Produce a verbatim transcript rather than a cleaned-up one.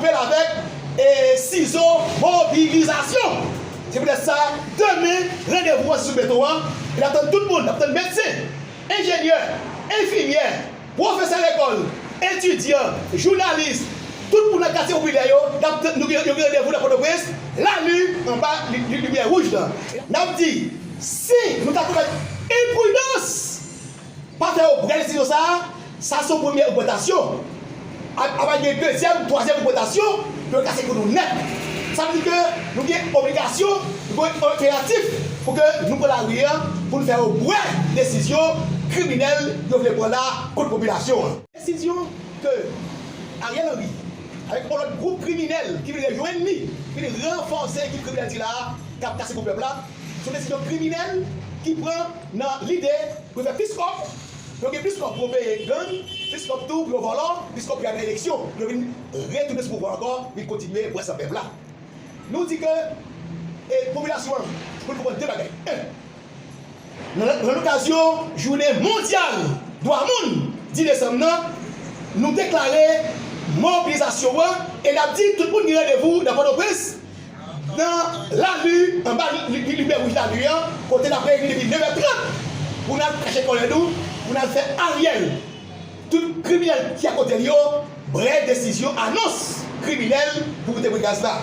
Fè l avèk e sizo mobilizasyon. Se poutèt sa, demen, randevou an se sou beton an. E n ap tann tout moun, n ap tann medsen, enjenyè, enfimyè, pwofesè lekòl, etidyan, jounalis, tout moun nan katye popilè yo, n ap tann, nou gen, yo gen randevou nan Pòtoprens, Lali, anba li- li- limyè wouj lan. N ap di, si nou ta komèt enpridans, pa fè yo pran desizyon sa a, sa se yon premye ogmantasyon. Ap ap gen dezyèm, twazyèm ogmantasyon, pou yo kase kou nou nèt. Sa vle di ke nou gen obligasyon, nou gen enperatif pou ke nou pran lari an, pou nou fè yo bwè desizyon kriminèl yo vle pran la kont popilasyon an. Desizyon ke Ariel Henry, avèk yon lòt gwoup kriminèl ki vin rejwenn li, vin ranfòse ekip kriminèl sila a, k ap kase kou pèp la, se yon desizyon kriminèl ki pran nan lide pou fè plis kòb, pou yo gen plis kòb pou yo peye gang, plis kòb tou pou yo vòlò, plis kòb pou yo al nan eleksyon, pou yo vin retounen sou pouvwa ankò, vin kontinye bwè san pèp la. Nou di ke e, popilasyon an, pou l konprann de bagay. En, nan, nan lokazyon jounen mondyal dwa moun, dis desanm nan, nou deklare mobilizasyon an e n ap di tout moun gen randevou nan Pòtoprens, nan Lali, anba li- li- limyè wouj Lali an, kote n ap reyini depi nevè trant pou n al kache kòlè nou, pou n al fè Ariel, tout kriminèl ki akote l yo, bwè desizyon anons kriminèl pou moute pri gaz la.